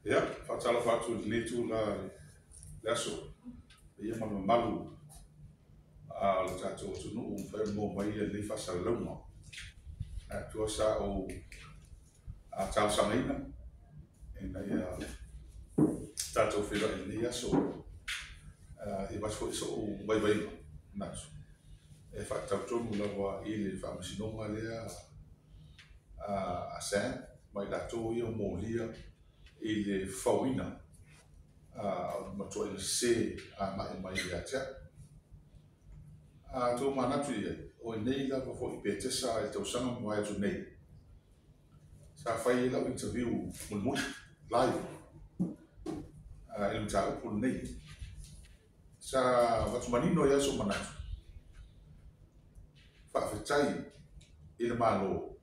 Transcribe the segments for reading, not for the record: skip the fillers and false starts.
Ia, faatalofa atu i lenei itula i le aso, i le paia ma le mamalu o le tatou atunuu ua mafai ona maua mai lenei faasalalauga. Atoa sa ou talosagaina ina ia tatou feiloai i lenei aso e avatu foi sou vaivaiga manatu e faatatau tonu lava i le faamasinoga lea a Sam ma i latou ia ua molia i le fafauina o le matuaiga sese agai mai ia te au. A outou manatu i ai, o i nei lava foi i Petesa i le tausaga na mavae atu nei, sa fai ai lau interview mulimuli, live, i le mataupu lenei. Sa avatu manino ai lava sou manatu, faafetai i le Malo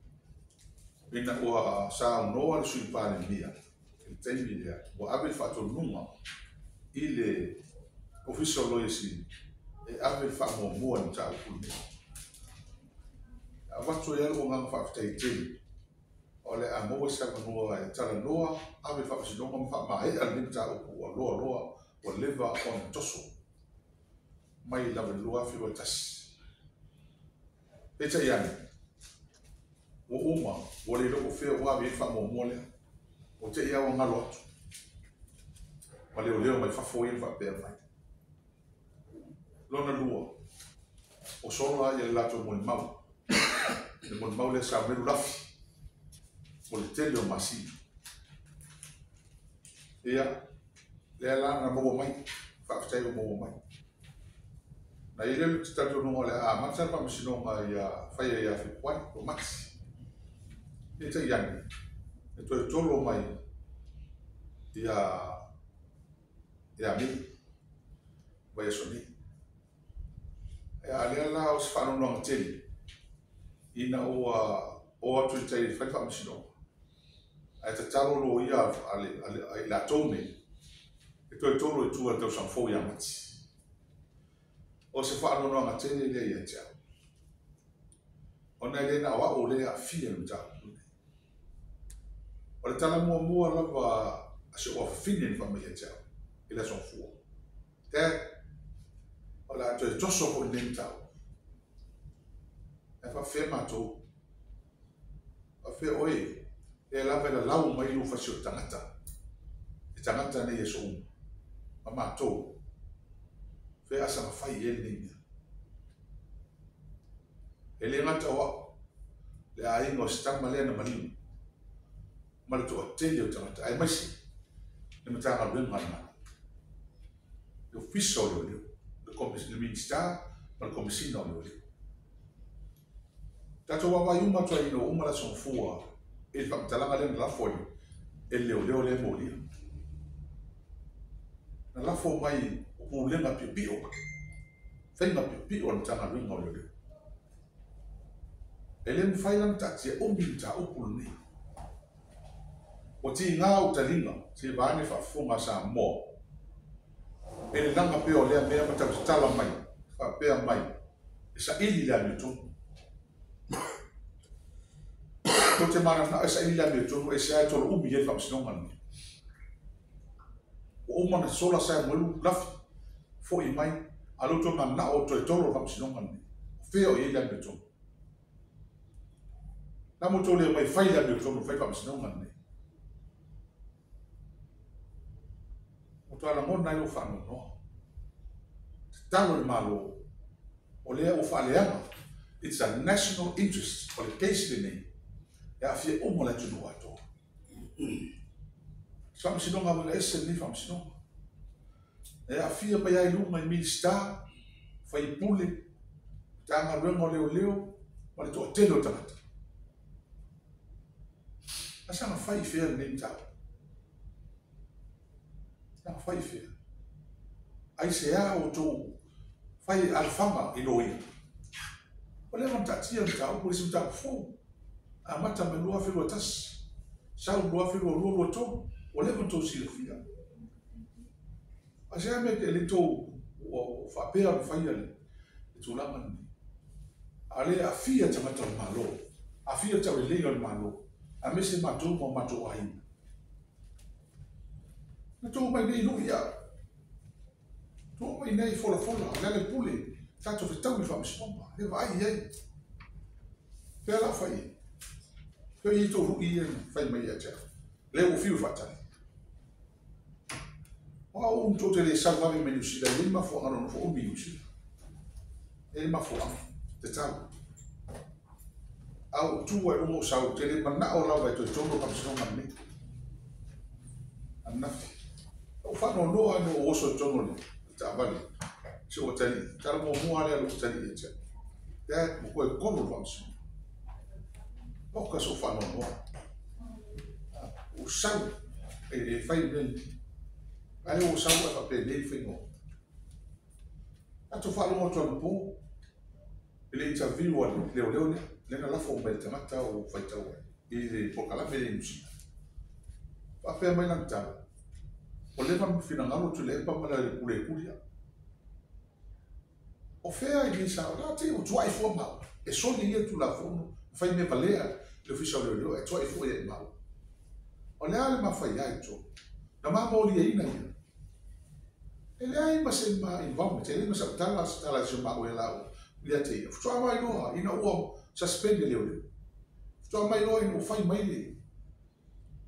ina ua saunoa le Sui Palemia i le taimi lea, ua ave le faatonuga i le Ofisa o Loia Sili e ave le faamuamua i le mataupu lenei. Avatu ai lava lou agaga faafetai tele, o le a maua se avanoa e talanoa, ave i le faamasinoga ma faamaea lenei mataupu ua loa loa, ua leva ona toso mai lava i le 2021. Peitai ane, ua uma, ua le iloa po o fea ua ave i ai le faamuamua lea. Ua te i lava ua galo atu ma leoleo mai fafo ia na faapea mai. Lona lua, ua sola le latou molimau, le molimau lea sa aumai Lulafi mo le tele o masina. Ia, lea la na maua mai, faafetai ua maua mai. Na i ai le talitonuga o le a amata le faamasinoga ia faia ia Fepuari, o Mati. Peitai ane, e toe tolo mai ia Me, vaiaso nei. A lea la o se faanoanoaga tele, ina ua o atu i tai e fai le faamasinoga, ae tatalo loia a i latou nei, e toe tolo i tua i le tausaga fou ia Mati. O se faanoanoaga tele lea ia te au, ona e le na o au lea e aafia i le mataupu lenei. O le tala muamua lava a si ou afafine na faamai ia te au i le aso Gafua, Dad, o le a toe toso foi lenei mataupu. Ae faafefea matou? Faafefea oe? Lea lava e lalau mai lou fasi o le tagata, e tagata nei i aso uma, ma matou, fea a saga fai i ai lenei mea. E le gata o au, le aiga o si tama lea na maliu, ma le toatele o tagata, aemaise le Matagaluega a le Malo, le Ofisa o Leoleo, le Minisita ma le Komesina o Leoleo. Tatou vaavaai uma atu ai ina ua uma le Aso Gafua i le faamatalaga lea na lafo e le leoleo lea e molia. Na lafo mai o pulega piopio, faiga piopio a le Matagaluega o Leoleo. E le mafai la ona taatia umi le mataupu lenei. Ua tiga ou taliga, se i vaeane faafofoga a Samoa, e le laga pea o lea mea ma tau tatala mai, faapea mai, e saili le amiotonu. Tou te mananao e saili le amiotonu, aisea e tolo umi ai le faamasinoga lenei. Ua uma ona sola Samuelu Lafi, foi mai, a lea ua toe mananao o toe tolo le faamasinoga lenei. O fea o i ai le amiotonu? Na mo tou le omai fai le amiotonu, fai faamasinoga lenei. Ua matua lagona ai lou faanoanoa. Tatalo i le Malo, o lea ua faaleaga. It's a national interest. O le case lenei, e aafia uma le atunuu atoa. Se faamasinoga uiga ese lenei faamasinoga. E aafia mai ai luga i Minisita, faipule, Matagaluega o Leoleo ma le toatele o tagata. A saga fai i fea lenei mataupu? Saga fai i fea? Aisea outou fai alofaga i loia? Ua leva ona taatia le mataupu, e le se mataupu fou. Amata mai 2021, sau 2022, 2023, ua leva ona outou silafia. Aisea mea e le tou ua faapea ona faia le tulaga lenei? A o lea e aafia tagata o le Malo, aafia le taulelei o le Malo, aemaise matou ma o matou aiga. Na tou omai nei e lui au. Tou omai nei e folafola, o Lealailepule, tatou fetaui i le Faamasinoga, e vaai i ai. Fea la fai ai? Fea i ai tou lui ia na fai mai ia te au? Lea ua fiu e faatali. O au tou te le sau vave mai Niu Sila, e i ai mafuaaga na nofo umi i Niu Sila. E i ai mafuaaga tatau. A ou tu ai luga o sau, ou te le manao lava e toe tonu le Faamasinoga lenei. Ananafi. Ou faanoanoa ina ua oso i totonu o le taavale si ou atalii. Tala muamua lea a lou atalii ia te au. Dad, ua toe tonu le Faamasinoga. Oka sou faanoanoa. Ua sau e le fai le mea lenei. Ae ua sau ae faapenei le faiga o. Tatou faalogo atu anapo i le interview a le leoleo lea, lea na lafo mai i le tagata ua faitau ai i le polokalame lea i Niu Sila. Faapea mai lana tala, ua leva ona finagalo Tuilaepa ma Lealailepule e tuli au. O fea i sa o la te ua tuai fua maua e soli ia Tulafono ma fai mea valea le Ofisa o Leoleo ae tuai fua ia i maua. O le a le mafai ai tonu na ma moliaina ia. E leai ma se ma involvement, e leai ma sau tala, se tala i si o maua ia laua ia te ia. Faatoa mai loa ina ua suspend e leoleo. Faatoa mai loa ina ua fai mai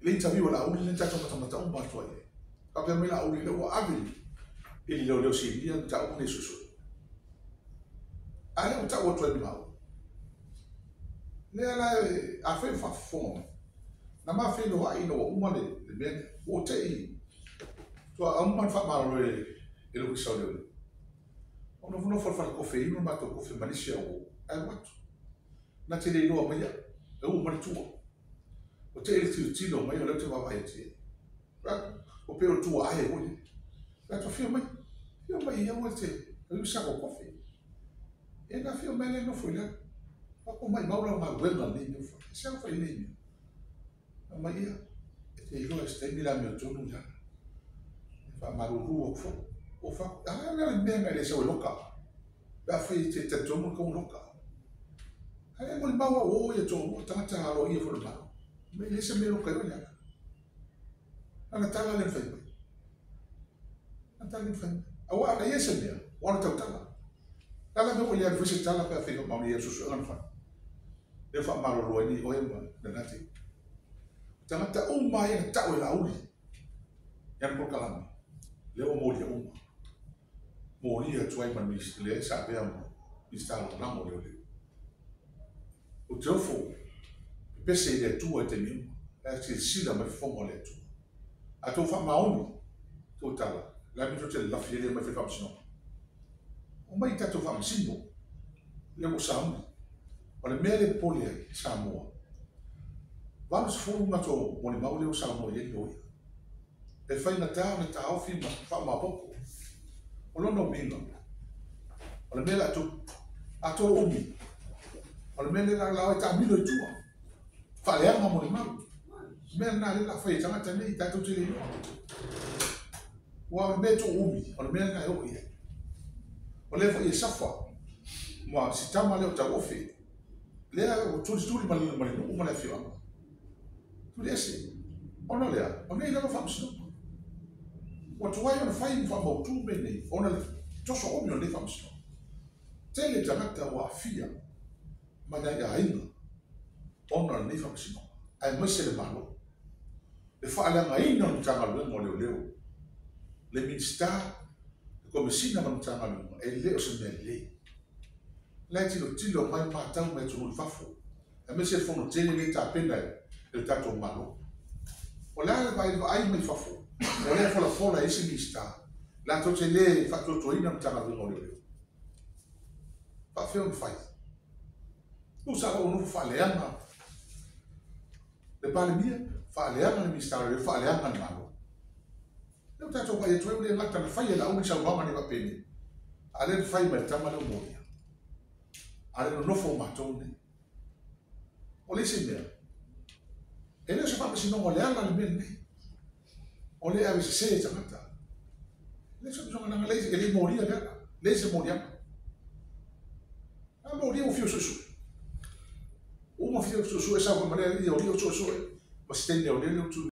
le interview a Laauli lea na tatou matamata uma atu ai i ai. Faapea mai Laauli lea ua ave i le leoleo sinia le mataupu lenei suesue. A lea ua tau atu ai ma Laauli. Lea la afai o faafofoga mai, na ma feiloai ina ua uma le mea lea. Ua te i faatoa uma ona faamalolo e le Ofisa o Leoleo. Ou nofonofo i le falekofe inu le matou kofe ma nisi au uo, ae alu atu. Na te le iloa mai au, e uu mai le tua. Ua tei le tilotilo mai o lea ou te vaavaai atu i ai. Ua pei o le tua ae foi lea. Fai atu, afio mai, afio mai i aua e te inu se tatou kofe. E na afio mai lea nofo i lalo. Fai atu, maumau lau galuega i lenei mea ua fai. E se au fai i lenei mea. Fai mai ia, e te iloa i se taimi le amiotonu i lalo. E faamalulu atu foi. Ua fai atu, a le mea na e le sau e loka. Pe afai e te talitonu le tau loka. Ae le molimau au o ia toalua tagata aloaia foi o le Malo. E leai se mea e loka ai oe Leala. Lana tala lea na fai mai. Lana tala lea na fai mai. Aua ana i ai se mea, ua alu tautala. Le a la mea ua i ai alu fai se tala pe afai faamaonia i suesuega na fai. Lea ua faamalolo ai nei oe ma Renate. O tagata uma ia na tau e Laauli i ana polokalame, lea ua molia uma. Molia atu ai ma le sa avea ma Minisita Lagolago o Leoleo. Ou te ofo pepese i le Atua i taimi uma, la e silasila mai fofoga o le Atua. A tou faamaoni tou tala, o le a le mea tou te lalafi ai le omai fai faamasinoga? Omai tatou faamasino, lea ua sauni. O le mea lea e popole ai Samoa, 80 matou molimau lea ua saunoa i ai le loia. E faigata ona taofi ma faamaopoopo. O lona uiga, o le mea la tupu, a tou umi, o le mea lea la o e taamilo i tua, faaleaga molimau. O le mea lena lea la fai e tagata nei, tatou te le iloa. Aua o le mea e tuu umi, o le mea lena e oo i ai. O lea foi e safa ma si tama lea o Tauofe, lea ua tulituli ma le nuu ma le afioaga. Tuliese, ona o le a? O nei lava faamasinoga. Ua tuai ona fai ma faamautu mea nei ona le toso umi o lenei faamasinoga. Tele tagata ua aafia ma nai aiga ona o lenei faamasinoga, aemaise le Malo. Le faaleagaina o le Matagaluega o Leoleo, le Minisita, le Komesina ma le Matagaluega, e le o se mea lelei. O la e tilotilo mai ma matau mai atunuu i fafo, aemaise le fono tele lea e tapena e le tatou Malo. O le a le vaai mai fafo, o lea e folafola e isi Minisita, latou te le faatuatuaina le Matagaluega o Leoleo. Faafefea ona fai? Tusa la ua nofo faaleaga le Palemia, faaleaga le Minisita o Leoleo, faaleaga le Malo. Lea ua tatou vaai atu ai, ua le gata na fai e Laauli saunoaga nei faapenei, a o lea na fai mai le tama lea o Molia. A o le nonofo o matou nei. O le isi mea, e le o se faamasinoga o le ala le mea lenei. O lea e ave sese e tagata. E le o se faamasinoga leaga e le i molia le ala. E leai se moliaga. A molia ua fiu suesue. Ua uma fiu suesue sau ma le alii o lio suesue. Ma se taimi o lele o tu.